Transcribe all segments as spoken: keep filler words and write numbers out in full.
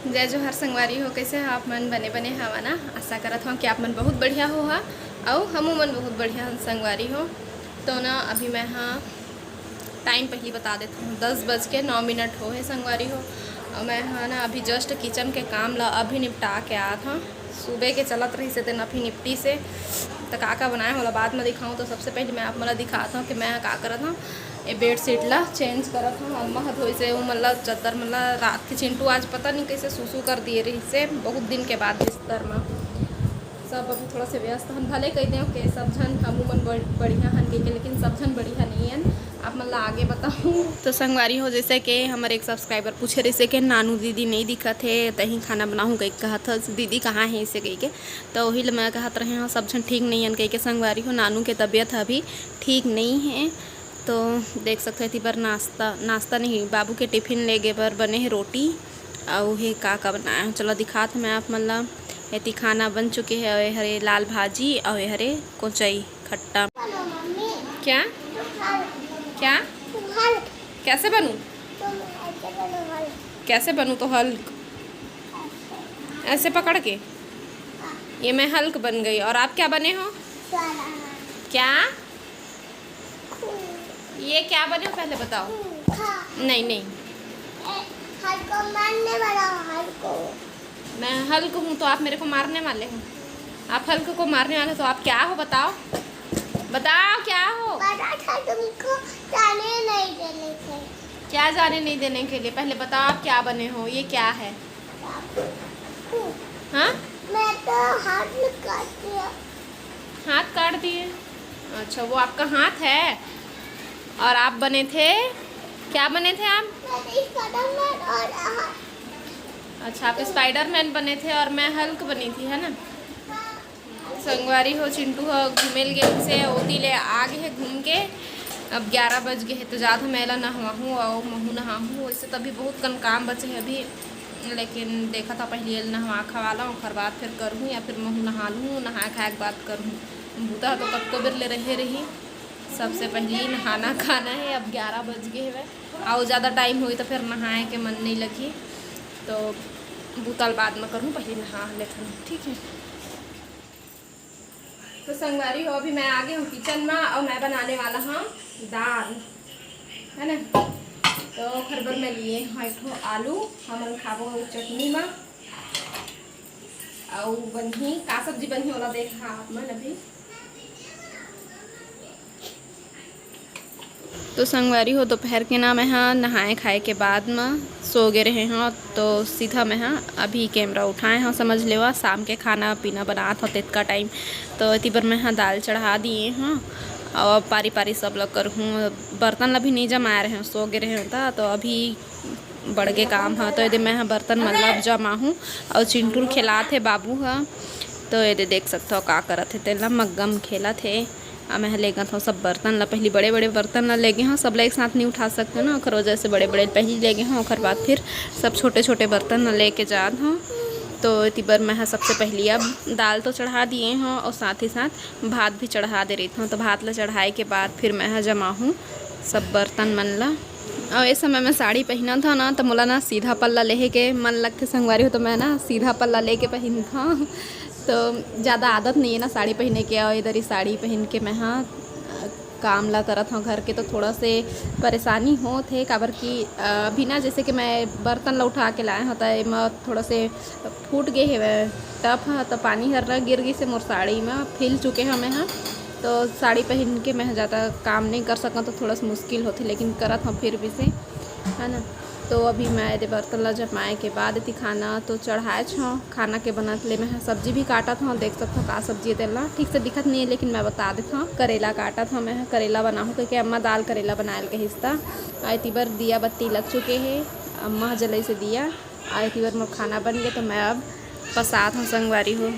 जय जोहार संगवारी हो, कइसे हो आप मन? बने बने हवा ना? आशा करत हव कि आप मन बहुत बढ़िया होहा, अउ हमू मन बहुत बढ़िया हन संगवारी हो। तो ना अभी मैं हा टाइम पहिली बता देत हव, दस बज के नौ मिनट हो हे संगवारी हो। अउ मैं हा ना अभी just किचन के काम ला अभी निपटा के आत हव। सुबह के चलत रहिसे तेन अभी निपटी से, त का का बनाए हव ओला बाद में दिखाऊँ। तो सबसे पहले मैं आप मन ला दिखात हव कि मैं हा का करत हव। ए बेडशीट ला चेंज करत हव। अम्मा ह धोइसे ओ मन ला, चद्दर मन ला, रात के चिंटू आज पता नहीं कइसे सूसू कर दिए रहिसे, बहुत दिन के बाद बिस्तर म। सब अभी थोड़ा से व्यस्त हन, भले कहि देव के सब झन हमू मन बड़-, बढ़िया हन कहिके, लेकिन सब झन बढ़िया नहीं हन। आप मन ला आगे बताऊँ। तो संगवारी हो, जैसे कि हमर एक सब्सक्राइबर पूछे रहिसे कि नानू दीदी नहीं दिखत हे, तहीं खाना बनाहूँ कहिके कहत हस, दीदी कहाँ हे इसे कहिके। तो वही ल मैं कहत रहे हव, सब झन ठीक नहीं हन कहिके संगवारी हो, नानू के तबीयत अभी ठीक नहीं हे। तो देख सकथव, एती बर नाश्ता, नाश्ता नहीं, बाबू के टिफिन लेगे बर बने हे रोटी, अउ हे का का बनाए हव, चलो दिखात हव मैं आप मन ला। एती खाना बन चुके हे, अउ ए हरे लाल भाजी, अउ ए हरे कोचई खट्टा। क्या? क्या? कैसे बनूं? कैसे बनूं तो हल्क? ऐसे पकड़ के? ये मैं हल्क बन गई। और आप क्या बने हो? क्या? ये क्या बने हो पहले बताओ। नहीं, नहीं। हल्को मारने वाला हल्को। मैं हल्क हूँ तो आप मेरे को मारने वाले हो। आप हल्क को मारने वाले हो तो आप क्या हो बताओ? बताओ क्या हो? पता था तुमको जाने नहीं देने के। क्या जाने नहीं देने के लिए? पहले बताओ आप क्या बने हो, ये क्या है? हाँ? मैं तो हाथ में काट दिया। हाथ काट दिए? अच्छा, वो आपका हाथ है। और आप बने थे, क्या बने थे आप? मैं तो स्पाइडरमैन और, अच्छा, आप स्पाइडरमैन बने थे और मैं हल्क बनी थी, है ना? संगवारी हो, चिंटू ह घूमे ल गे से ओती ले आ गे हे घूम के। अब ग्यारह बज गे हे, तो जात हव मैं एला नहवाहूँ अउ महू नहाहूँ। वैसे तो अभी बहुत कन काम बचे हे अभी, लेकिन देखत हव पहली एला नहवा खवा लव, ओकर बाद फिर करहूँ या फिर महू नहा लूँ, नहाए खाए के बाद करहूँ। बूता ह तो कतको बेर ले रहे रही, सबसे पहली नहाना खाना हे। अब ग्यारह बज गे हवय, अउ ज़्यादा टाइम होही तो फिर नहाए के मन नहीं लगही, तो बूता ल बाद में करहूँ, पहली नहा लेथन, ठीक है। तो संगवारी हो, अभी मैं आ गई हूँ किचन में और मैं बनाने वाला हूँ दाल, है ना। तो ओखर बर मैं लिए हूँ एक ठो आलू, हमन खाबो चटनी में। अउ बनही का सब्जी बनही ओला देखा आप मन अभी। तो संगवारी हो, दोपहर के ना मैं हा नहाए खाए के बाद म सो गे रहे हव, तो सीधा मैं हा अभी कैमरा उठाए हव, समझ लेवा शाम के खाना पीना बनात हव तेतका टाइम। तो एती बर मैं हा दाल चढ़ा दिए हव, अउ अब पारी पारी सब ल करहूँ। बर्तन ल भी नहीं जमाए रहे हव, सो गे रहे हव, त तो अभी बढ़ गे काम ह। तो एदे मैं ह बर्तन मन ला अब जमाहूँ, अउ चिंटू ल खेलात हे बाबू ह। तो एदे देख सकथव का करत हे, तेन ला मग्गा म खेलत हे। आ मैं ह लेगत हव सब बर्तन ला, पहली बड़े बड़े बर्तन ला लेगे हव, सब ला एक साथ नहीं उठा सकते ना, ओखर वजह से बड़े बड़े पहली लेगे हव, ओखर बाद फिर सब छोटे छोटे बर्तन ला लेके जात हव। तो एती बर मैं ह सबसे पहली अब दाल तो चढ़ा दिए हव और साथ ही साथ भात भी चढ़ा दे रही हव। तो भात ला चढ़ाए के बाद फिर मैं ह जमाहूँ सब बर्तन मन ला। अउ ए समय मैं साड़ी पहिनत हव ना, तो मोला ना सीधा पल्ला लेहे के मन लगथे संगवारी हो, तो मैं ना सीधा पल्ला लेके पहिनत हव। तो ज़्यादा आदत नहीं है ना साड़ी पहने के, अउ इधर ही साड़ी पहन के मैं हा, अ, काम ला करत हव घर के, तो थोड़ा से परेशानी होत हे, काबर कि, अ, अभी ना जैसे कि मैं बर्तन ला उठा के लाए हव, तो एमा थोड़ा से फूट गे हेवय टप ह, तो पानी हर ना गिर गिस हे मोर साड़ी में, फैल चुके हव मैं हा। तो साड़ी पहन के मैं ह ज़्यादा काम नहीं कर सकंव, तो थोड़ा सा मुश्किल होथे, लेकिन करत हव फिर भी से, है ना। तो अभी मैं एदे बर्तन ला जमाए के बाद एती खाना तो चढ़ाएच हव। खाना के बनत ले मैं ह सब्जी भी काटत हव, देख सकथव का सब्जी हे तेन ला, ठीक से दिखत नहीं है, लेकिन मैं बता देत हव, करेला काटत हव मैं ह, करेला बनाहूँ कहिके अम्मा दाल करेला बनाए ल कहिस त। आ एती बर दिया बत्ती लग चुके हे, अम्मा ह जलइस हे दिया। आ एती बर मोर खाना बन गे, तो मैं अब पसात हव संगवारी हो।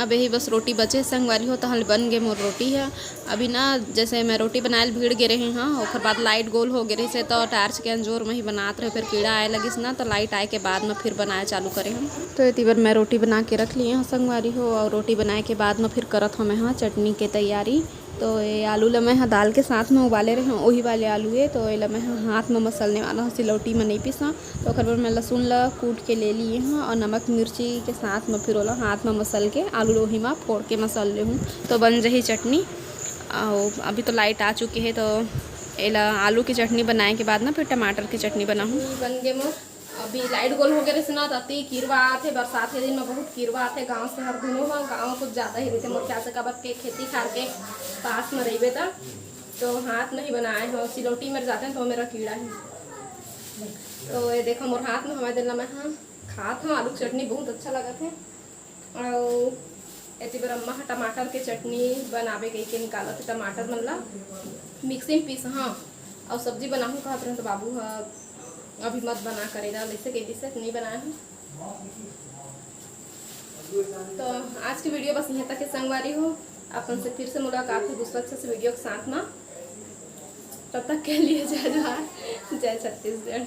अब यही बस रोटी बचे संगवारी हो, तहन बन गे मोर रोटी ह। अभी ना, जैसे मैं रोटी बनाए ल भीड़ गे रहे हँव, ओकर बाद लाइट गोल हो गे रहिस हे, तो टार्च के अंजोर में ही बनात रहे, फिर कीड़ा आए लगिस ना, तो लाइट आए के बाद में फिर बनाए चालू करे हँव। तो एती बर मैं रोटी बना के रख लिए हँव संगवारी हो, और रोटी बनाए के बाद में फिर करत हँव मैं ह चटनी के तैयारी। तो ये आलू ल मैं ह दाल के साथ में उबाले रहे हँव, वही वाले आलू ये। तो एला मैं ह हाथ में मसलने वाला हँव, सिलौटी में नहीं पीसँव। तो ओकर बर मैं लहसुन ल कूट के ले लिए हँव और नमक मिर्ची के साथ में फिर ओला हाथ में मसल के आलू ल ओही में फोड़ के मसल ले हूँ, तो बन जही चटनी। और अभी तो लाइट आ चुके हे, तो एला आलू की चटनी बनाए के बाद ना फिर टमाटर की चटनी बनाहूँ। बन गे मोर। अभी लाइट गोल हो गे रहिस ना, त अति किरवा आथे, बरसात के दिन में बहुत किरवा आथे। गाँव शहर दुनों ह, गाँव कुछ ज़्यादा ही रहिथे मोर ख्याल से, काबर के खेती खार के पास में रहिबे त, तो हाथ में ही बनाए हँव, सिलौटी में जाथे तो मेरा कीड़ा ही। तो ये देखो मोर हाथ में हवा देला मैं ह खात हँव, आलू के चटनी बहुत अच्छा लगत हे। अउ एती बर अम्मा ह टमाटर के चटनी बनाबे कहिके निकालत हे, टमाटर मन ला मिक्सी में पीसहूँ अउ सब्जी बनाहूँ कहत रहे, तो बाबू ह अभी मत बना, करेला वैसे कह दिस, नहीं बनाए हूँ। तो आज की वीडियो बस यहाँ तक के संगवारी हो, अपन से फिर से मुलाकात हो दूसरा अच्छा से वीडियो के साथ में। तब तक के लिए जय जोहार, जय छत्तीसगढ़।